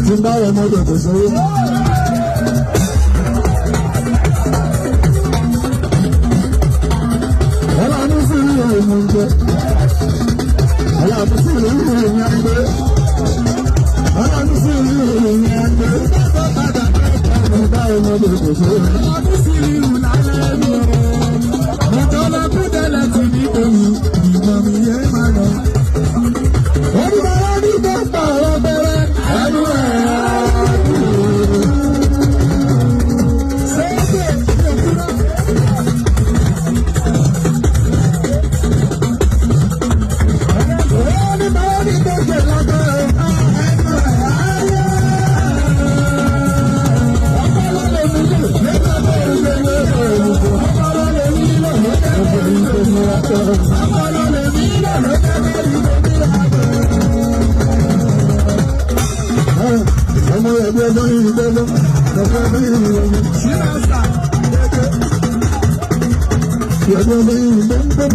Tí n bá wọ mọ́tò kò sówó. Ọlọ́run sì rí òun jẹ. Ọlọ́run sì rí òun gbé. Ọlọ́run sì rí òun gbé. Tí n bá wọ mọ́tò kò sówó. Ọlọ́run sì rí òun lálẹ́ mi o. Mo tọ́lá kú tẹ́lẹ̀ tí ní omi, ìmọ̀ mi yé máa lọ. Oníbàárà ní tó pààrọ̀ bẹ̀rẹ̀ ẹnu ẹ̀ á dùn. Ṣé mi ò kúrò? Oníbàárà ní tó ṣe lágbára ẹnu ẹ̀ á yẹ. Ọpọlọ lè mí lò nígbà tó ń lè lè lè. Ọpọlọ lè mí lò nígbà tó ń lè lè lè. Ọpọlọ lè mí lò nígbà tó ń lè lè lè. Ọmọ ẹgbẹ́ ọdún yìí gbẹ́gbẹ́ ọgbẹ́ ọdún yìí gbẹ́gbẹ́. Ṣíláṣà, gẹ́gẹ́. Ẹgbẹ́ ọdún yìí gbẹ́gbẹ́.